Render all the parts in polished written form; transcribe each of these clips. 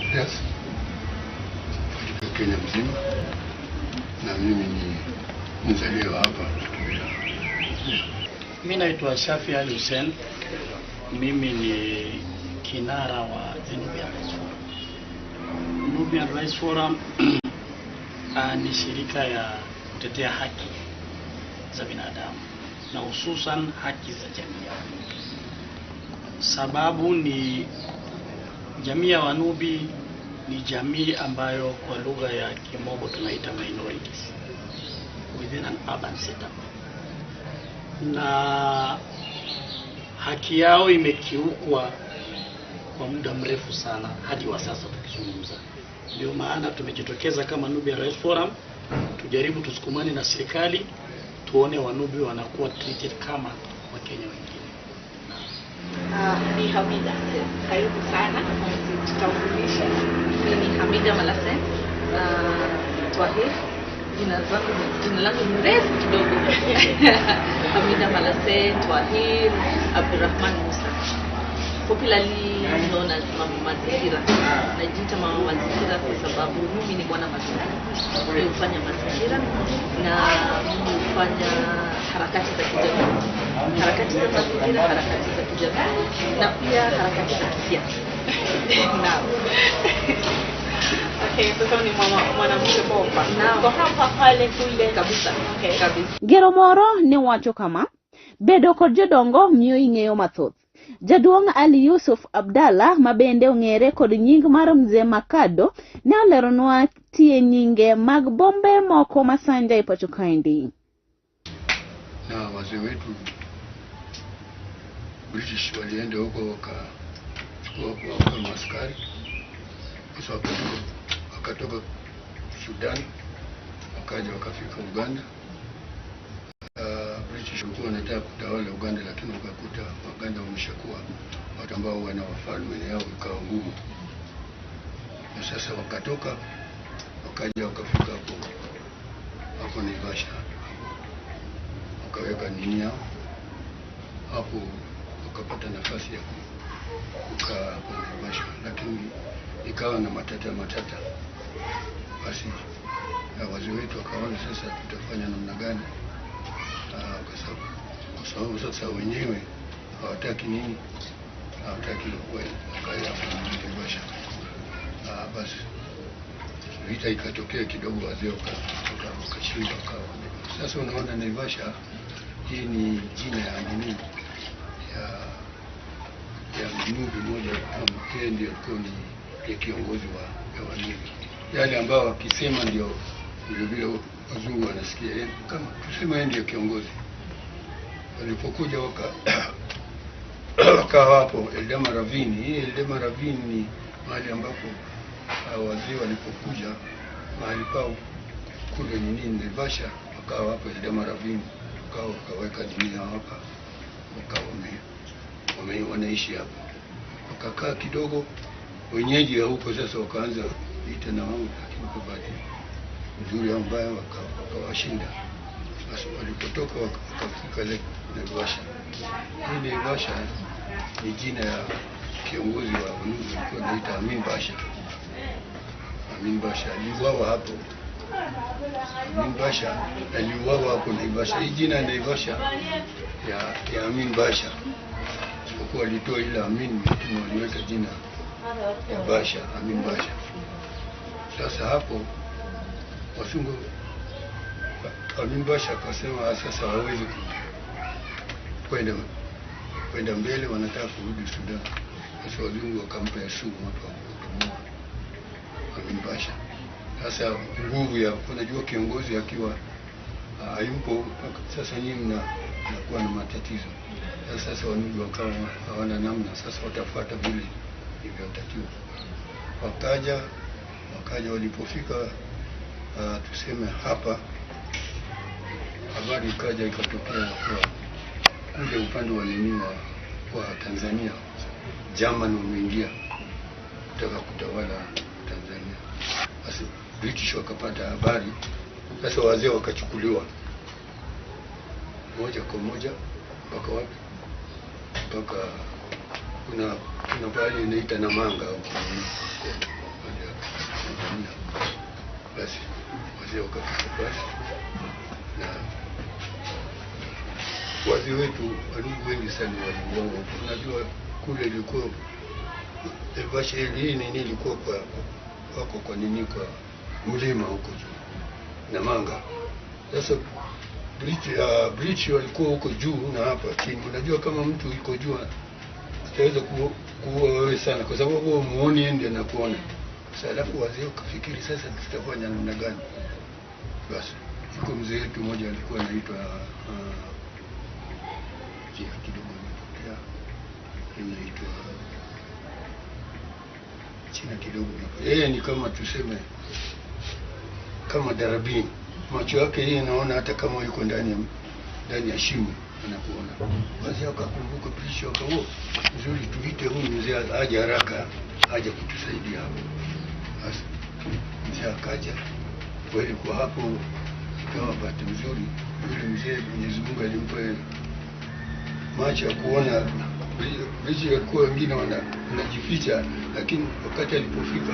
Affairs katika Kenya mzima, na mimi ni mzaliwa hapa. Mimi naitwa Shafi Ali Hussein. Mimi ni kinara wa The Nubian Rights Forum. Nubian Rights Forum ni shirika ya kutetea haki za binadamu na hususan haki za jamii ya Wanubi. Sababu ni jamii ya Wanubi ni jamii ambayo kwa lugha ya Kimombo tunaita minorities within an urban setup, na haki yao imekiukwa kwa muda mrefu sana hadi wa sasa tukizungumza. Ndio maana tumejitokeza kama Nubian Rights Forum tujaribu tusukumane na serikali tuone Wanubi wanakuwa treated kama Wakenya wengine. Ni Hamida. Karibu sana. Tutambulishe. Mimi ni Hamida Malase, Twahir. Jina langu ni refu kidogo. Hamida Malase Twahir Abdurrahman Musa, popularly known as Mama Mazingira. Najiita Mama Mazingira kwa sababu mimi ni mwana mazingira. Mimi hufanya mazingira na mimi hufanya harakati za kijamii, harakati za mazingira, harakati za kijamii na pia harakati za kisiasa. Naam. Okay, sasa ni mwanamke bomba. Naam. Kwa hapa pale kule. Kabisa. Okay. Kabisa. Gero moro ne wacho kama, bedo kod jodongo miyo ing'eyo mathoth. Jaduong' Ali Yusuf Abdalla ma bende ong'ere kod nying mar Mzee Makado ne oleronwa tie nyinge mag bombe moko masanja e pacho kaendi. Na wazee wetu British walienda huko wakachukua kama askari, kisha wakatoka Sudan wakaja wakafika Uganda. British walikuwa wanataka kutawala Uganda, lakini wakakuta Waganda wameshakuwa watu ambao wana wafalme yao, ikawa ngumu. Na sasa wakatoka wakaja wakafika hapo Naivasha, wakaweka nini yao hapo, wakapata nafasi ya kukaa hapo Naivasha, lakini ikawa na matata. Basi wazee wetu wakaona sasa tutafanya namna gani, kwa sababu sasa wenyewe hawataki nini, hawataki wakae hapo Naivasha. Basi vita ikatokea kidogo, wazee wakashinda wakawa. Sasa unaona Naivasha hii ni jina ya nini, ya Mnubi mmoja kama ndiye alikuwa ni kiongozi wa Wanubi, yale ambao wakisema ndio vile wazungu wanasikia, kama tuseme yeye ndio kiongozi. Walipokuja wakawa hapo Eldama Ravine. Hii Eldama Ravine ni mahali ambapo wazee walipokuja mahali pao kule nini Naivasha, wakawa hapo Eldama Ravine, wakaweka nini hapa, wakawa wanaishi hapo. Wakakaa kidogo, wenyeji wa huko sasa wakaanza vita na wao, lakini kwa bahati nzuri au mbaya wakawashinda. Basi walipotoka wakafika Naivasha. Hii Naivasha ni jina ya kiongozi wa Wanubi alikuwa anaitwa Amin Basha. Amin Basha aliuawa hapo. Amin Basha aliuawa hapo Naivasha. Hii jina Naivasha ya Amin Basha, kwa kuwa alitoa ile Amin, lakini waliweka jina ya Basha, Amin Basha. Sasa hapo wasungu Amin Basha akasema sasa hawezi kwenda mbele, wanataka kurudi Sudan. Sasa wazungu wakampa sumu hapo, wakamua Amin Basha. Sasa nguvu ya, unajua kiongozi akiwa hayupo, sasa nyinyi mnakuwa na matatizo. Sasa Wanubi wakawa hawana namna, sasa watafuata vile ilivyotakiwa. Wakaja walipofika tuseme hapa, habari ikaja ikatokea kwa kule upande wa nini wa Tanzania, German wameingia kutaka kutawala Tanzania. Basi British wakapata habari, sasa wazee wakachukuliwa moja kwa moja mpaka wapi? Mpaka kuna pahali inaita Namanga huko. Wazee wetu Wanubi wengi sana waliuawa. Unajua kule ilikuwa Naivasha hii nini ilikuwa kwa wako kwa nini kwa mlima huko juu Namanga. Sasa bridge walikuwa huko juu na hapa chini. Unajua kama mtu yuko juu ataweza kuua wewe sana, kwa sababu wewe muone yeye ndiye anakuona. Sasa alafu wazee wakafikiri sasa tutafanya namna gani? Basi yuko mzee wetu mmoja alikuwa anaitwa jina kidogo imepotea, inaitwa jina kidogo imepotea. Yeye ni kama tuseme kama darabini, macho yake yeye anaona hata kama yuko ndani ya shimo anakuona. Basi akakumbuka picha akaona nzuri, tuite huyu mzee aje haraka aje kutusaidia hapo. Basi mzee akaja kweli, kwa hapo ikawa bahati nzuri yule mzee Mwenyezi Mungu alimpa macho ya kuona. Bridge walikuwa wengine wanajificha, lakini wakati alipofika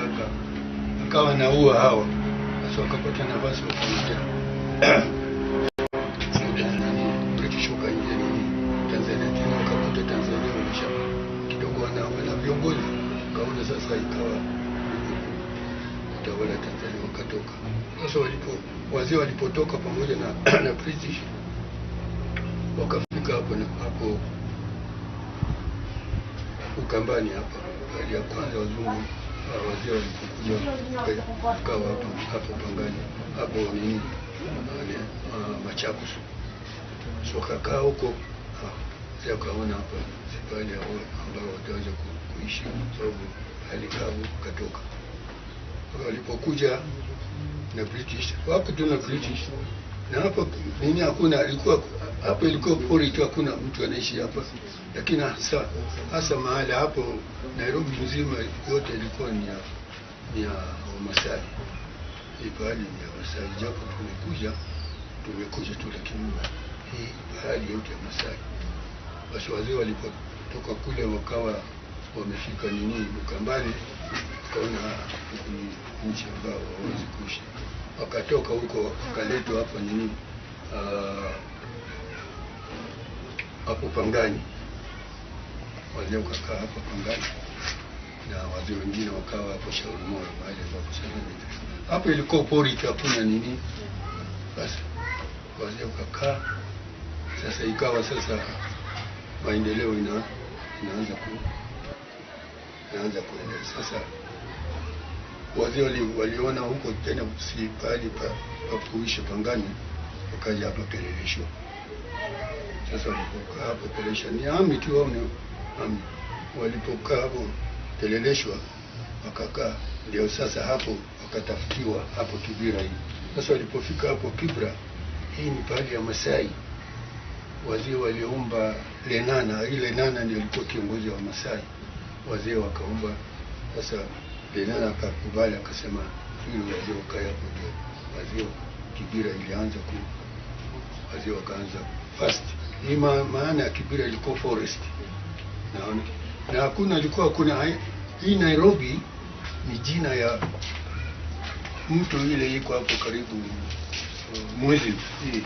akawa naua hawa. Sasa wakapata nafasi wakaingia British wakaingia nini Tanzania tena, wakakuta Tanzania wamesha kidogo wana viongozi, kaona sasa ikawa utawala Tanzania, wakatoka. Sasa wazee walipotoka pamoja na British wakafika hapo na hapo Ukambani hapa. Hali ya kwanza wazungu wazee walipokuja wakawa hapo Pangani hapo nini Machakos. So kakaa huko, mzee akaona hapa si pahali ambao wataweza kuishi, sababu hali kavu, katoka. Walipokuja na British, wapo tu na British na hapo nini hakuna, ilikuwa hapo ilikuwa pori tu, hakuna mtu anaishi hapa. Lakini hasa mahali hapo Nairobi nzima yote ilikuwa ni ya Wamasai. Hii pahali ni ya Wamasai, japo tumekuja tu, lakini hii pahali yote ya Masai. Basi wazee walipotoka kule wakawa wamefika nini Ukambani, wakaona huku ni nchi ambao hawawezi kuishi. Wakatoka huko wakaletwa hapa nini hapo Pangani. Wazee wakakaa hapa Pangani na wazee wengine wakawa hapo Shauri Moyo, mahali ambapo sasa hapo ilikuwa pori tu, hakuna nini. Basi wazee wakakaa. Sasa ikawa sasa maendeleo inaanza kuendelea. Sasa wazee waliona huko tena si pahali pa kuishi Pangani, wakaja hapa Kileleshwa. Sasa walipokaa hapo Kileleshwa ni ami tu au ni ami, walipokaa hapo Kileleshwa wakakaa, ndio sasa hapo wakatafutiwa hapo Kibra hii. Sasa walipofika hapo Kibra, hii ni pahali ya Masai. Wazee waliomba Lenana, ile Lenana ndio alikuwa kiongozi wa Masai. Wazee wakaomba, sasa Lenana akakubali, akasema ili wazee wakae hapo. Ndio wazee Kibra ilianza wazee wakaanza first. Hii maana ya Kibra ilikuwa forest. Naona na hakuna, ilikuwa kuna hii Nairobi ni jina ya mto ile iko hapo karibu Muzi. Hii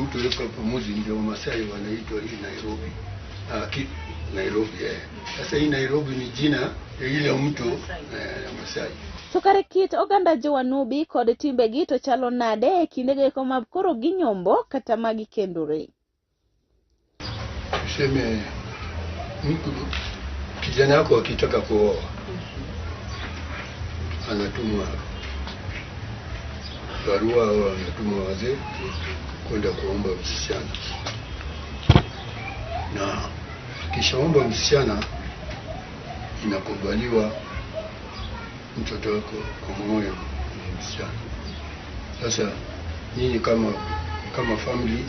mto iko hapo Muzi, ndio Masai wanaitwa hii Nairobi. Nairobi. Sasa hii Nairobi ni jina ya ile mto ya Masai. To kare kit oganda jo-Wanubi kod timbegi to chalo nade e kindego eko ma koro ginyombo kata ma gikendore? Tuseme mtu kijana wako akitaka kuoa anatumwa barua au anatumwa wazee kwenda kuomba msichana, na akishaomba msichana inakubaliwa mtoto wako amuoe msichana. Sasa nyinyi kama family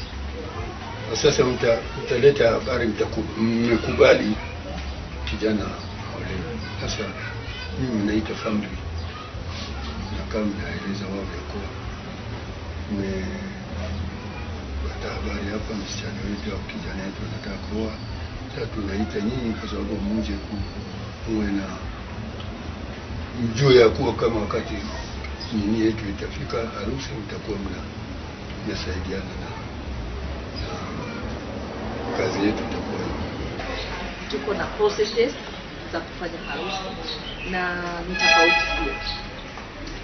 sasa mtaleta habari, mmekubali kijana aolewe. Sasa mimi naita family na kama naeleza wao ya kuwa mmepata habari hapa msichana wetu au kijana wetu anataka kuoa. Sasa tunaita nyinyi kwa sababu muje muwe na mjue ya kuwa kama wakati nini yetu itafika harusi mtakuwa mnasaidiana na Kazi yetu itakuwa hiyo. Tuko na processes za kufanya harusi na ni tofauti pia.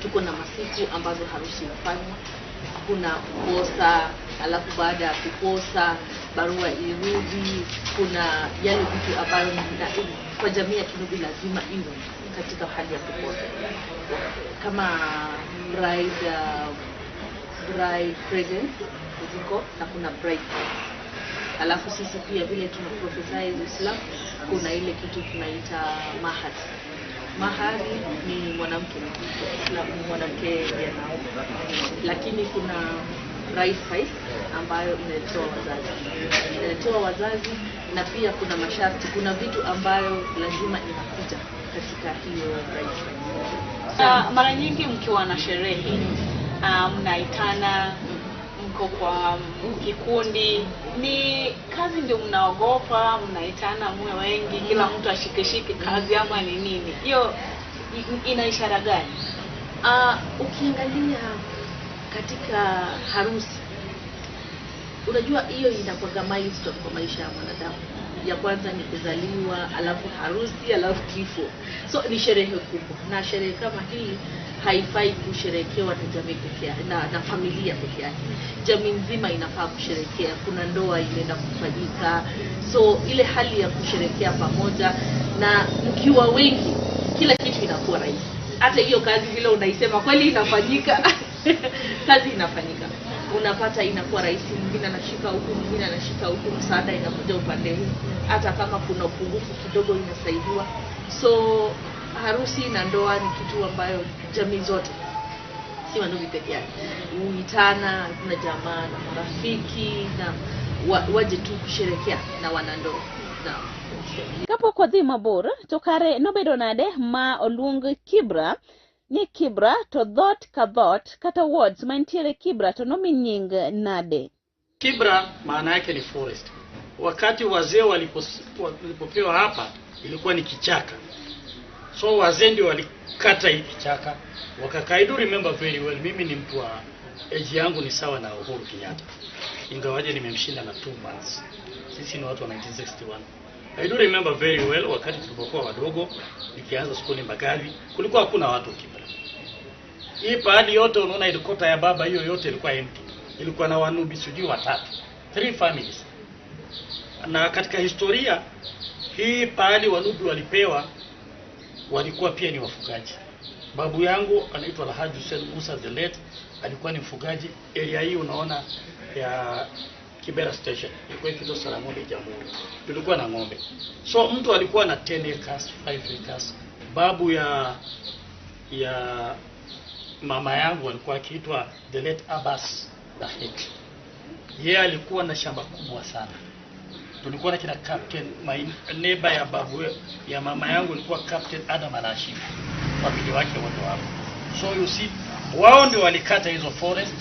Tuko na masiku ambazo harusi hufanywa. Kuna kuposa, alafu baada ya kuposa barua irudi. Kuna yale vitu ambayo kwa jamii ya Kinubi lazima iwe katika hali ya kuposa, kama bride presents ziko na kuna bride price. Alafu sisi pia vile tuna prophesize Islam, kuna ile kitu tunaita mahari. Mahari ni mwanamke Islam, ni mwanamke ndiye anaomba, lakini kuna bride price ambayo inaletewa wazazi, inaletewa wazazi, na pia kuna masharti, kuna vitu ambayo lazima inakuja katika hiyo bride price. Mara nyingi mkiwa na sherehe mnaitana, mko kwa kikundi, ni kazi ndio mnaogopa, mnaitana muwe wengi, kila mtu ashikeshike kazi ama ni nini? Hiyo ina ishara gani? Ukiangalia katika harusi, unajua hiyo inakuwa milestone kwa maisha ya mwanadamu. Ya kwanza ni kuzaliwa, alafu harusi, alafu kifo. So ni sherehe kubwa, na sherehe kama hii haifai kusherehekewa na jamii peke yake, na familia peke yake. Jamii nzima inafaa kusherehekea. Kuna ndoa inaenda kufanyika, so ile hali ya kusherehekea pamoja na mkiwa wengi, kila kitu inakuwa rahisi. Hata hiyo kazi vile unaisema kweli inafanyika. Kazi inafanyika, unapata inakuwa rahisi. Mwingine anashika huku, mwingine anashika huku, msaada inakuja upande huu, hata kama kuna upungufu kidogo inasaidiwa. So harusi na ndoa ni kitu ambayo jamii zote, si Wanubi peke yake, huitana. Kuna jamaa na marafiki na waje tu kusherekea na wanandoa na Kapok wadhi mabor, to kare nobedo nade ma oluong Kibra ni Kibra, to dhoot ka dhoot kata wards mantiere Kibra to nomi nying nade? Kibra maana yake ni forest. Wakati wazee walipopewa hapa ilikuwa ni kichaka, so wazee ndio walikata hii kichaka wakakaa. I do remember very well, mimi ni mtu wa age yangu ni sawa na Uhuru Kenyatta, ingawaje nimemshinda na 2 months. Sisi ni watu wa 1961. I do remember very well wakati tulipokuwa wadogo, nikianza skuli Mbagathi, kulikuwa hakuna watu Kibra. Hii pahali yote unaona headquarter ya baba, hiyo yote ilikuwa empty. Ilikuwa na Wanubi sijui watatu, three families. Na katika historia hii pahali Wanubi walipewa, walikuwa pia ni wafugaji. Babu yangu anaitwa Alhaji Hussein Musa the late, alikuwa ni mfugaji. Area hii unaona ya Kibera Station ilikuwa ikiitwa Sarang'ombe Jamhuri, tulikuwa na ng'ombe, so mtu alikuwa na 10 acres, 5 acres. Babu ya mama yangu alikuwa akiitwa the late Abbas Dahit, yeye alikuwa na shamba kubwa sana. Tulikuwa na kina captain, my neighbor ya babu ya mama yangu ilikuwa Captain Adam Alashim, familia wake wote wapo. So you see, wao ndio walikata hizo forest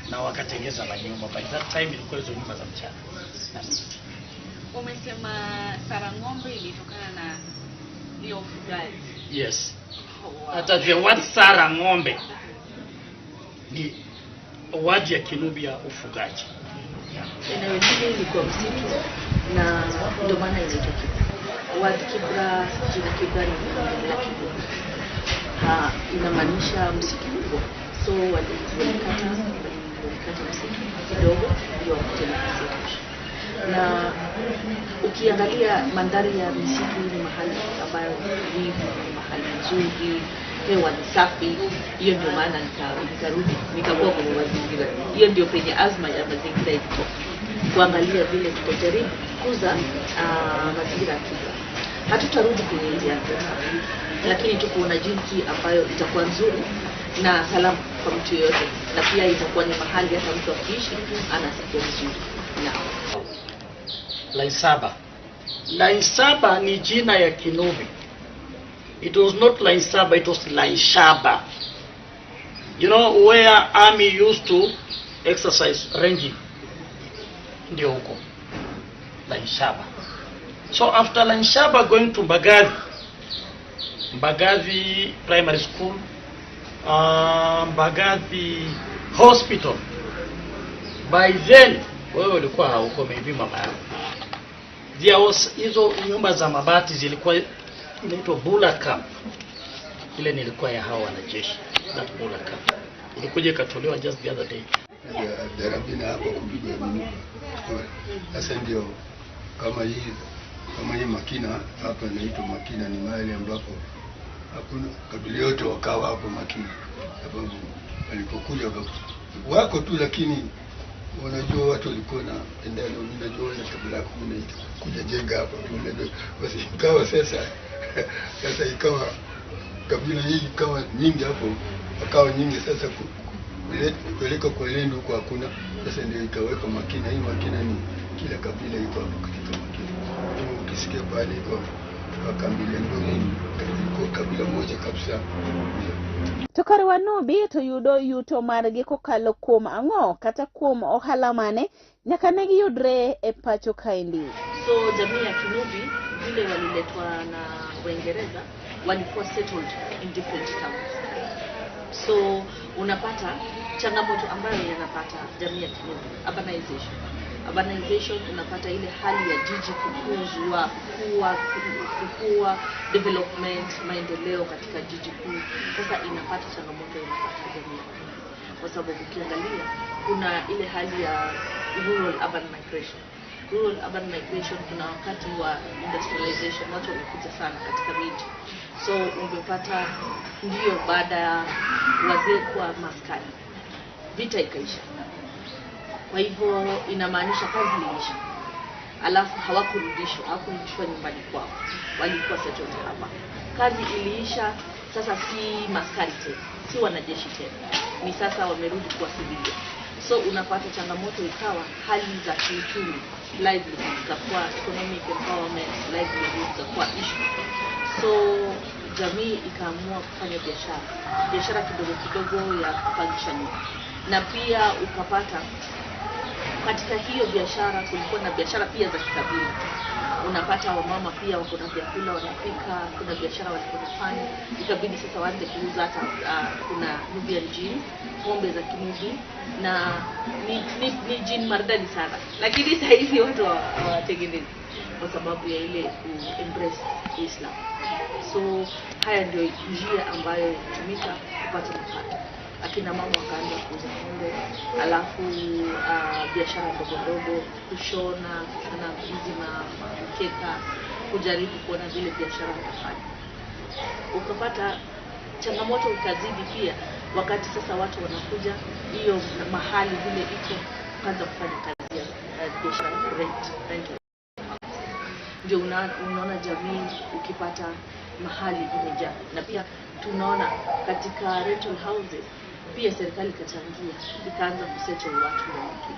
na wakatengeza manyumba. By that time ilikuwa hizo nyumba za mchana na miti. Umesema Sarang'ombe ilitokana na hiyo ufugaji. Yes. Oh, wow. Hata the word Sara ng'ombe ni word ya Kinubi ya ufugaji. Yeah. Eneo hili ilikuwa msitu na ndio maana inaitwa Kibra. Word Kibra, jina Kibra ni la Kibra. Ha, inamaanisha msitu kubwa. So walikata msitu kidogo ndio wapate nafasi ya kuishi. Na ukiangalia mandhari ya misitu ni mahali ambayo ni tulivu, ni mahali nzuri, hewa ni safi. Hiyo ndio maana nikarudi nikakuwa kwenye mazingira. Hiyo ndio penye azma ya mazingira iko, kuangalia vile tutajaribu kukuza mazingira ya Kibra. Hatutarudi kwenye enzi ya lakini tu kuona jinsi ambayo itakuwa nzuri na salama kwa mtu yoyote, na pia itakuwa ni mahali hata mtu akiishi anasikia vizuri. Naam. Laisaba. Laisaba ni jina ya Kinubi. It was not Laisaba, it was Laishaba. You know where army used to exercise ranging. Ndio huko. Laishaba. So after Laishaba going to Mbagathi, Mbagathi Primary School, Mbagathi Hospital. By then Wewe ulikuwa hauko, maybe mama yako. There was hizo nyumba za mabati zilikuwa inaitwa Bula Camp. Ile nilikuwa ya hawa wanajeshi, that Bula Camp. Ilikuja ikatolewa just the other day. Darabina hapo kupigwa nini. Sasa ndio kama hii Makina hapa inaitwa Makina, ni mahali ambapo hakuna kabila yote wakawa hapo Makina, sababu walipokuja wako tu, lakini unajua watu walikuwa na endana, unajua na kabila yako kuja jenga hapa, unajua basi ikawa sasa ikawa kabila hii ikawa nyingi hapo, wakawa nyingi sasa kupeleka kwa lendo huko hakuna. Sasa ndio ikaweka Makina. Hii Makina ni kila kabila iko hapo katika Makina. Ukisikia pale iko kabila ndio iko kabila moja kabisa. To kar Wanubi to yudo yuto margi kokalo kuom ang'o kata kuom ohala mane nyaka ne giyudre e pacho kaendi. So jamii ya Kinubi vile waliletwa na Waingereza walikuwa settled in different towns. So unapata changamoto ambayo yanapata jamii ya Kinubi, urbanization. Urbanization, unapata ile hali ya jiji kukuzwa, kukua, development, maendeleo katika jiji kuu. Sasa inapata changamoto, inapata jamii ya Kinubi. Kwa sababu ukiangalia kuna ile hali ya rural urban migration. Rural urban migration, kuna wakati wa industrialization, watu wamekuja sana katika miji. So umepata ndio baada ya wazee kuwa maskani, vita ikaisha. Kwa hivyo inamaanisha kazi iliisha. Alafu hawakurudishwa nyumbani kwao. Walikuwa settled hapa. Kazi iliisha, sasa si maskari tena, si wanajeshi tena. Ni sasa wamerudi kuwa civilian. So unapata changamoto ikawa hali za kiuchumi, livelihood ikakuwa economic empowerment, livelihood ikakuwa issue. So jamii ikaamua kufanya biashara kidogo kidogo ya kupangisha nyumba. Na pia ukapata katika hiyo biashara kulikuwa na biashara pia za kikabila. Unapata wamama pia wako na vyakula wanapika, kuna biashara walikuwa wanafanya. Ikabidi sasa waanze kuuza hata kuna Nubian gin, pombe za Kinubi, na ni gin maridadi sana. Lakini sasa hizi watu hawatengenezi kwa sababu ya ile ku embrace Islam. So haya ndio njia ambayo ilitumika kupata mapato. Akina mama wakaanza kuuza pombe, alafu biashara ndogo ndogo, kushona hizi makeka, kujaribu kuona vile biashara wanafanya. Ukapata changamoto ikazidi pia wakati sasa watu wanakuja hiyo mahali vile iko kuanza kufanya kazi ya biashara rent. Ndio unaona jamii ukipata mahali imejaa. Na pia tunaona katika rental houses pia serikali ikachangia, ikaanza kusettle watu wengi.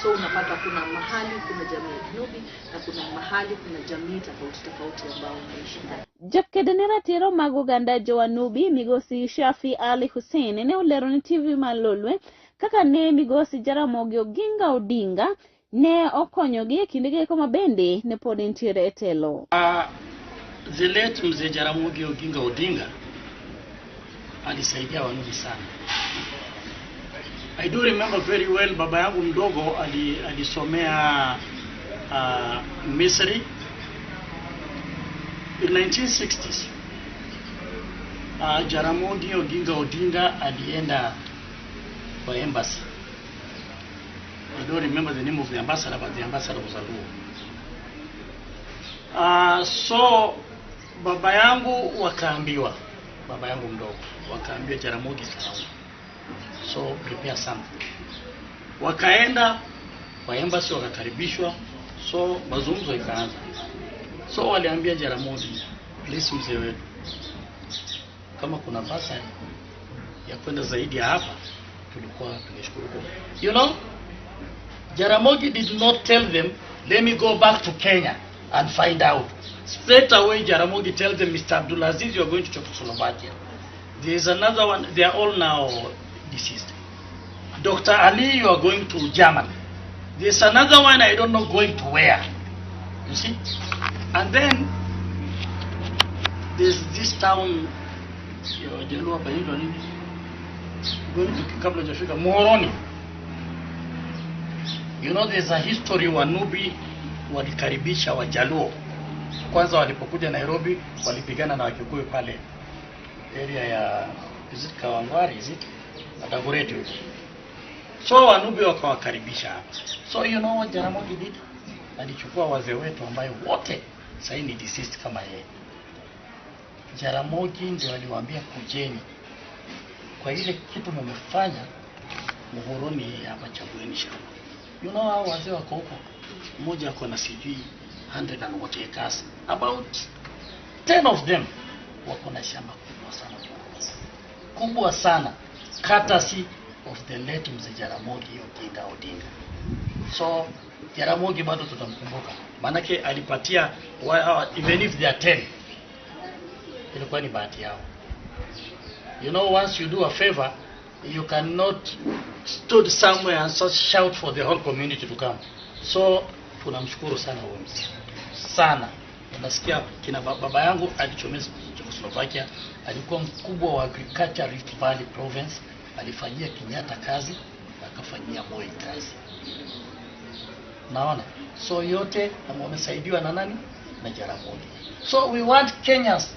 So unapata kuna mahali kuna jamii ya Kinubi na kuna mahali kuna jamii tofauti tofauti ambao wanaishi ndani. Jaked ne ratiro mag oganda Jowanubi migosi Shafi Ali Hussein ne olero ne TV Malolwe kaka ne migosi Jaramogi Oginga Odinga ne okonyogi e kindego eko mabende ne pod entiere e telo. The late Mzee Jaramogi Oginga Odinga alisaidia Wanubi sana. I do remember very well baba yangu mdogo alisomea Misri in 1960s. Jaramogi Oginga Odinga alienda kwa embassy. I don't remember the name of the ambassador, but the ambassador was a Luo. So baba yangu wakaambiwa, baba yangu mdogo wakaambiwa Jaramogi is. So prepare something. Wakaenda kwa embassy wakakaribishwa, so mazungumzo ikaanza. So waliambia Jaramogi, please mzee wetu, kama kuna basa ya kwenda zaidi ya hapa tulikuwa tungeshukuru. You know, Jaramogi did not tell them, let me go back to Kenya and find out. Straight away Jaramogi tells them, Mr. Abdulaziz, you are going to Czechoslovakia. There is another one, they are all now deceased. Dr. Ali, you are going to Germany. There's another one, I don't know going to where. You see? And then, there's this town, Moroni. You know there's a history Wanubi walikaribisha Wajaluo. Kwanza walipokuja Nairobi walipigana na Wakikuyu pale area ya, is it Kawangware, is it Dagoretti huko. So Wanubi wakawakaribisha hapa. So you know what Jaramogi did? Alichukua wazee wetu ambayo wote sasa ni deceased kama yeye. Jaramogi ndio aliwaambia kujeni, kwa ile kitu mmefanya Muhoroni hapa, chagueni shamba. You know hao wazee wako huko, mmoja ako na sijui 100 and what acres, about 10 of them wako na shamba kubwa sana, kubwa sana, courtesy of the late Mzee Jaramogi Oginga Odinga. So Jaramogi bado tutamkumbuka, maanake alipatia even if they are 10, ilikuwa ni bahati yao. You know, once you do a favor, you cannot stood somewhere and just shout for the whole community to come. So tunamshukuru sana huyo mzee sana. Unasikia kina baba yangu alichomea Czechoslovakia, alikuwa mkubwa wa agriculture Rift Valley Province, alifanyia Kenyatta kazi, akafanyia Moi kazi. Naona so yote wamesaidiwa na nani? Na Jaramogi. So we want Kenyans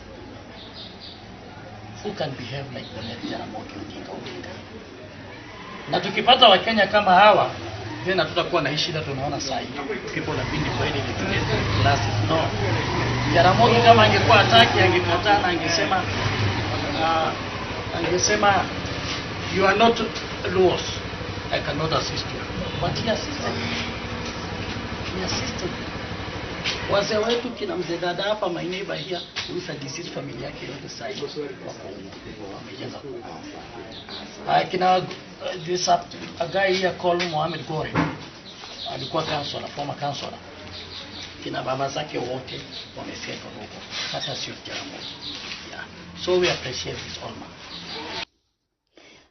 who can behave like the late Jaramogi Oginga Odinga. Na tukipata Wakenya kama hawa, then hatutakuwa na hii shida tunaona saa hii. People are being divided into ethnic classes. No. Jaramogi kama angekuwa hataki, angekataa na angesema angesema you are not Luos, I cannot assist you. But he assisted. He assisted. Wazee wetu kina mzee dada hapa, my neighbor here, who is a deceased, familia yake yote sasa hivi wako huko, wamejenga kubwa. Kina this a guy here called Mohamed Gore, alikuwa councillor, former councillor. Kina baba zake wote wamesettle huko. Sasa sio Jaramogi. Yeah. So we appreciate this old man.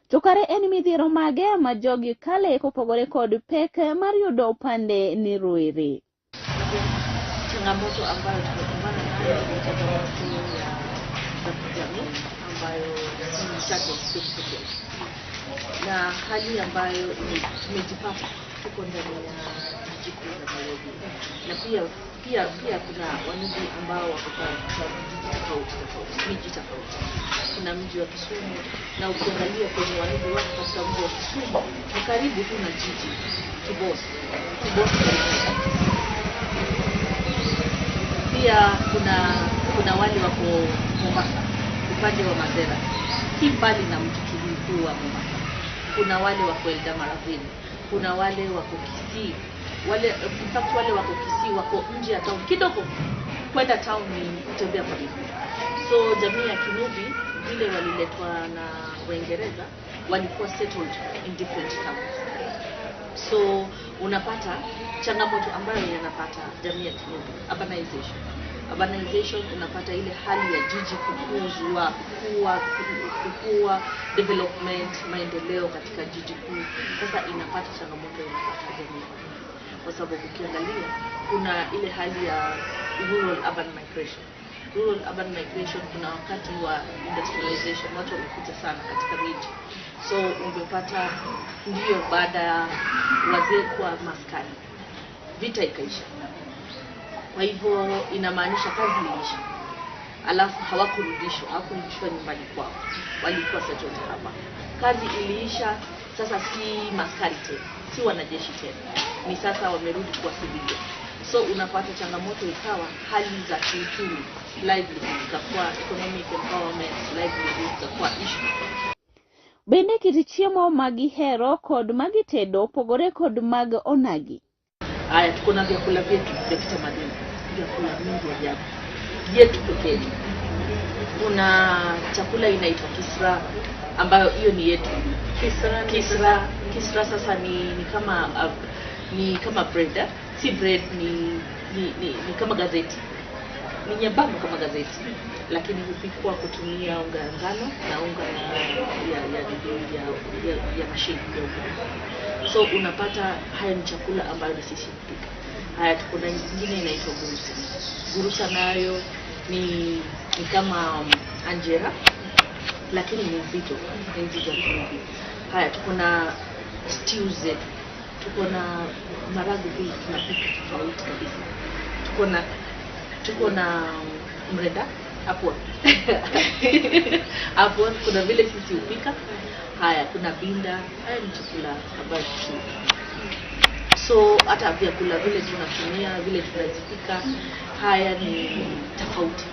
To kare en midhiero mage ma jogi kale kopogore kod pek mar yudo opande ni rowere? Changamoto ambayo tumekumbana nayo ni changamoto ya za kijamii ambayo si chache, sio pekee, na hali ambayo tumejipata tuko ndani ya jiji kuu la Nairobi, na pia kuna Wanubi ambao wako katika vijiji tofauti tofauti, miji tofauti. Kuna mji wa Kisumu, na ukiangalia kwenye Wanubi wako katika mji wa Kisumu ni karibu tu na jiji Kibos, Kibos karibu. Pia kuna wale wako Mombasa upande wa Mazera, si mbali na mji mkuu wa Mombasa. Kuna wale wako Eldama Ravine, kuna wale wako Kisii, wale in fact wale wako Kisii wako nje ya town kidogo, kwenda town ni kutembea kwa miguu. So jamii ya Kinubi vile waliletwa na Waingereza walikuwa settled in different towns. So unapata changamoto ambayo yanapata jamii ya Kinubi, urbanization. Urbanization, unapata ile hali ya jiji kukuzwa, kukua, development, maendeleo katika jiji kuu. Sasa inapata changamoto, inapata jamii ya Kinubi, kwa sababu ukiangalia kuna ile hali ya rural urban migration. Rural urban migration, kuna wakati wa industrialization, watu wamekuja sana katika miji, so ungepata ndio baada ya wazee kuwa maskani, vita ikaisha. Kwa hivyo inamaanisha kazi iliisha, alafu hawakurudishwa nyumbani kwao, walikuwa settled hapa. Kazi iliisha, sasa si maskari tena, si wanajeshi tena, ni sasa wamerudi kuwa civilian. So unapata changamoto ikawa hali za kiuchumi, livelihood ikakuwa, economic empowerment, livelihood ikakuwa issue. Bende kit chiemo ma gihero kod magitedo opogore kod mag onagi. Haya, tuko na vyakula vyetu vya kitamaduni, vyakula vingi ajabu yetu pekee. Kuna chakula inaitwa kisra, ambayo hiyo ni yetu. Kisra sasa ni kama bread, eh? Si bread, ni kama gazeti, ni nyembamba kama gazeti, lakini hupikwa kutumia unga ya ngano na unga ya mashine ya ugali. So unapata haya ni chakula ambayo ni sisi kupika. Haya, tuko na nyingine inaitwa gurusa. Gurusa nayo ni kama anjera, lakini ni nzito, ni nzito kidogo. Haya, tuko na stew zetu. Tuko na maragu pia tunapika tofauti kabisa. Tuko na mrenda hapo hapo, kuna vile sisi hupika. Haya, kuna binda. Haya ni chakula ambayo sisi, so hata vyakula vile tunatumia, vile tunazipika, haya ni tofauti.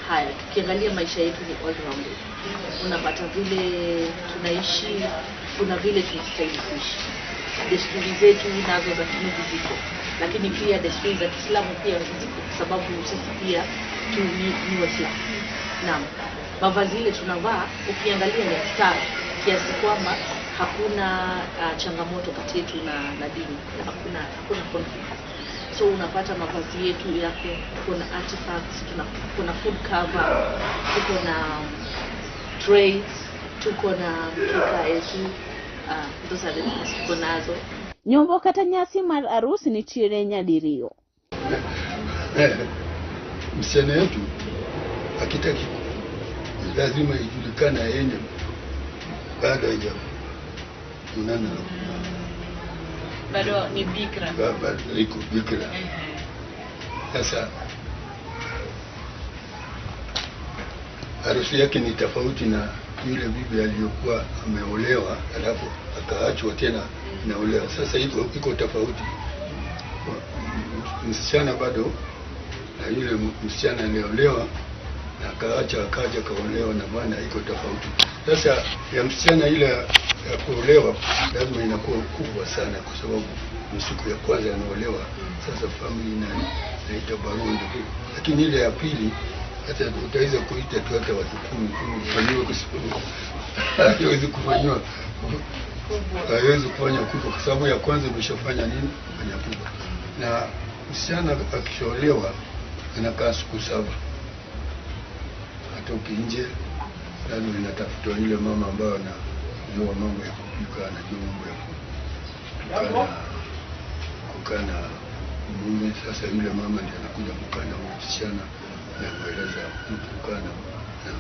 Haya, tukiangalia maisha yetu ni all round, unapata vile tunaishi, kuna vile tunastahili kuishi. Desturi zetu nazo za Kinubi ziko, lakini pia desturi za Kiislamu pia ziko, kwa sababu sisi pia ni Waislamu. Naam, mavazi ile tunavaa ukiangalia ni ya stara kiasi kwamba hakuna changamoto kati yetu na dini, hakuna conflict. So unapata mavazi yetu yako, tuko na artifacts, tuko na food cover, tuko na trays, tuko na mkeka yetu. Those are the things tuko nazo. Nyombo kata nyasi mar arus nitiere nyadiriyo. Msichana yetu akitaki, lazima ijulikane aende bado hajaonana na Bado ni bikra. Bado iko bikra. Sasa harusi yake ni tofauti na yule bibi aliyokuwa ameolewa alafu akaachwa tena naolewa. Sasa iko tofauti. Msichana bado na yule msichana aliolewa na akaacha akaja kaolewa na bwana, iko tofauti. Sasa ya msichana ile ya kuolewa lazima inakuwa kubwa sana, kwa sababu ni siku ya kwanza anaolewa. Sasa family inaita barua ndio. Lakini ile ya pili hata utaweza kuita tu hata watu 10 kufanyiwa, kwa sababu haiwezi kufanyiwa, haiwezi kufanya kubwa, kwa sababu ya kwanza umeshafanya nini, fanya kubwa. Na msichana akishaolewa anakaa siku 7, hatoki nje. Lazima inatafutwa yule mama ambaye anajua mambo ya kupika, anajua mambo ya kukaa na mume. Sasa yule mama ndiye anakuja kukaa na huyo msichana na kueleza kukaa na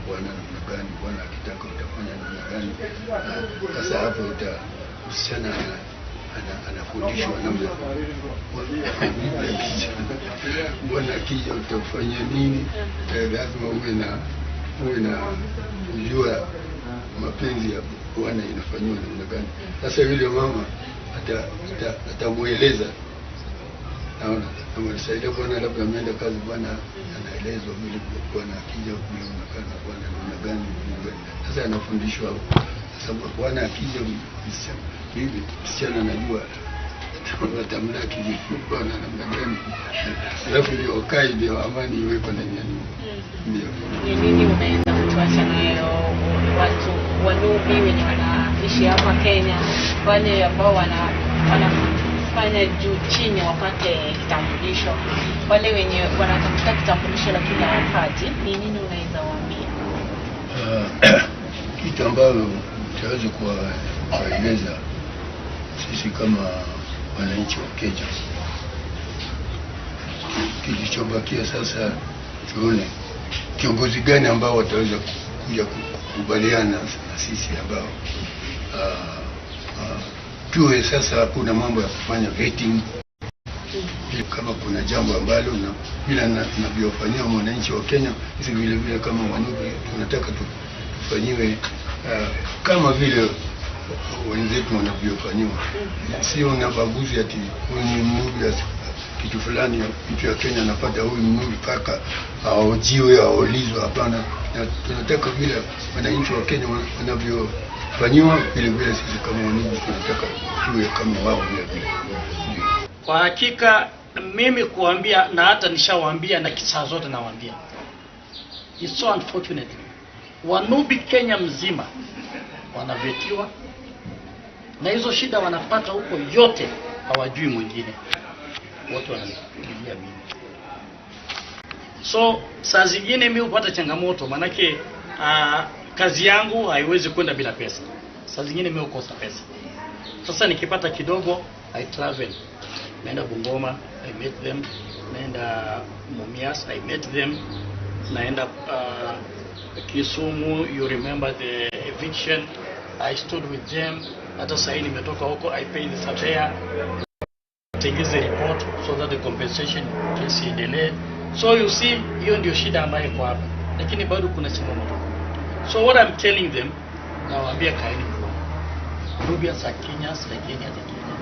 bwana namna gani, bwana akitaka utafanya namna gani. Sasa hapo msichana anafundishwa namna bwana akija utafanya nini. Lazima uwe na kujua mapenzi ya bwana inafanywa namna gani. Sasa yule mama atamueleza, naona amesaidia bwana, labda ameenda kazi, bwana anaelezwa vile bwana akija vile unakaa na bwana namna gani. Sasa anafundishwa. Sasa bwana akija, bibi msichana anajua atamlaki bwana namna gani, alafu ndio kai, ndio amani iweko ndani ya nyumba. Ndio ni nini unaweza kutuacha nayo watu Wanubi wenye wanaishi hapa Kenya, wale ambao wanafanya juu chini wapate kitambulisho, wale wenye wanatafuta kitambulisho lakini hawapati, ni nini unaweza waambia? Kitu ambayo tutaweza kuwaeleza sisi kama wananchi wa Kenya, kilichobakia sasa tuone kiongozi gani ambao wataweza kuja kukubaliana na sisi ambao tuwe sasa hakuna mambo ya kufanya vetting. Kama kuna jambo ambalo na bila navyofanyia mwananchi wa Kenya, sisi vile vile kama Wanubi tunataka tufanyiwe kama vile wenzetu wanavyofanyiwa. Sio na baguzi ati huyu ni Mnubi kitu fulani mtu ya Kenya anapata huyu Mnubi mpaka aojiwe aulizwe. Hapana, tunataka vile wananchi wa Kenya wanavyofanyiwa, vile vile sisi kama Wanubi tunataka tuwe kama wao vile vile. Kwa hakika mimi kuambia, na hata nishawaambia na saa zote nawaambia, it's so unfortunate, Wanubi Kenya mzima wanavetiwa na hizo shida wanapata huko yote, hawajui mwingine, wote wananipigia mimi. So saa zingine mimi hupata changamoto, manake kazi yangu haiwezi kwenda bila pesa. Saa zingine mimi hukosa pesa. Sasa nikipata kidogo I travel, naenda Bungoma, I met them, naenda Mumias, I met them, naenda Kisumu, you remember the eviction, I stood with them. Hata sahii nimetoka huko, I paid the surveyor tengeze report so that the compensation case iendelee. So you see, hiyo ndio shida ambayo iko hapa, lakini bado kuna changamoto. So what I'm telling them, nawaambia kaeni mkono. Nubians are Kenyans like any other Kenyan.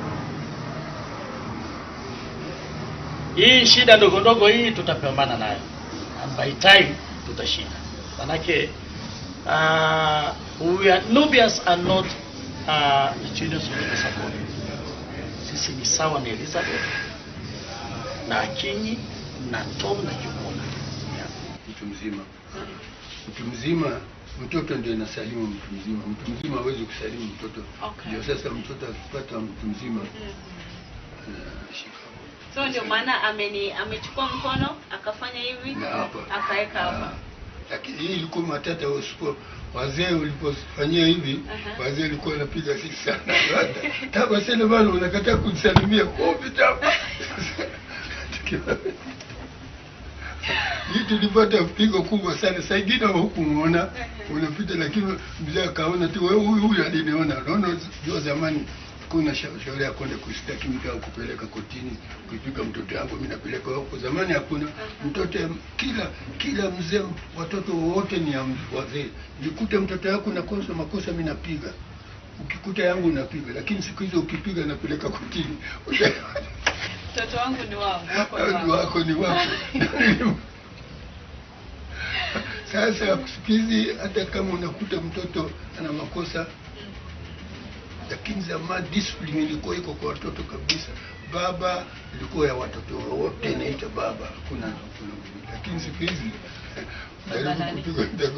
Hii shida ndogo ndogo hii tutapambana nayo, and by time tutashinda. Manake we are, Nubians are not the children of the Kasakoni. Sisi ni sawa na Elizabeth na Akinyi na Tom na Jumuna. Yeah. Mtu mzima, mtu mzima, mtoto ndio inasalimu mtu mzima. Mtu mzima hawezi kusalimu mtoto. Okay. Ndio sasa mtoto akipata mtu mzima anashika. So ndio maana amechukua mkono akafanya hivi Na hapa. akaweka hapa. Lakini hii ilikuwa matata usipo wazee ulipofanyia hivi, wazee walikuwa wanapiga sisi sana. Taba sasa bado unakataa kunisalimia kofi taba. Hii tulipata pigo kubwa sana. Saa ingine hukumuona unapita, lakini mzee akaona tu wewe, huyu huyu aliniona. Unaona, jua zamani kuna shauri ya kwenda kushtaki mtu au kupeleka kotini, kupiga mtoto wangu mimi napeleka huko. Zamani hakuna mtoto, kila mzee, watoto wote ni ya wazee. Nikute mtoto wako nakosa makosa, mimi napiga, ukikuta yangu napiga, lakini siku hizo ukipiga napeleka kotini. Mtoto wangu ni wangu, wako ni Ni wangu. wako ni wako. Sasa siku hizi hata kama unakuta mtoto ana makosa, lakini zamani discipline ilikuwa iko kwa watoto kabisa. Baba ilikuwa ya watoto wote, inaita baba, hakuna hakuna. Lakini siku hizi Baba nani? jaribu kupiga,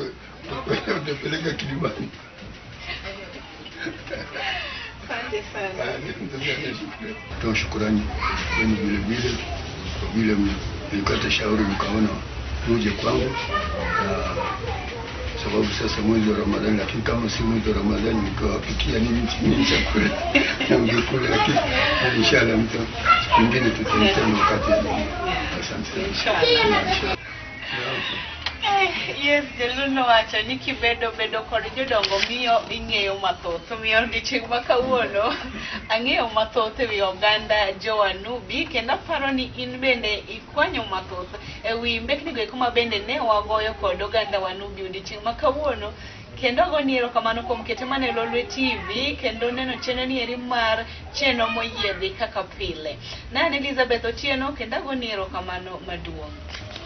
utapeleka kilimani. Asante sana. Toa shukurani kwenu vile vile kwa vile mlikata shauri mkaona muje kwangu, na sababu sasa mwezi wa Ramadhani, lakini kama si mwezi wa Ramadhani mkiwapikia nini nini chakula na mngekula, lakini inshallah mtu siku nyingine tutaitana wakati. Asante sana. Inshallah. Yes, jaluno wacho ni kibedo bedo kod jodongo miyo ing'eyo mathoth. Omiyo odiochieng' ma kawuono ang'eyo mathoth ewi oganda jo-Wanubi kendo aparo ni in bende ikwanyo mathoth ewi mbeknigo eko ma bende ne wagoyo kod oganda Wanubi odiochieng' ma kawuono. Kendo agoni erokamano kuom kete mana e Lolwe TV kendo neno chenro ni eri mar chenro moyiedhi kaka pile. Ne an Elizabeth Otieno kendo agoni erokamano maduong'.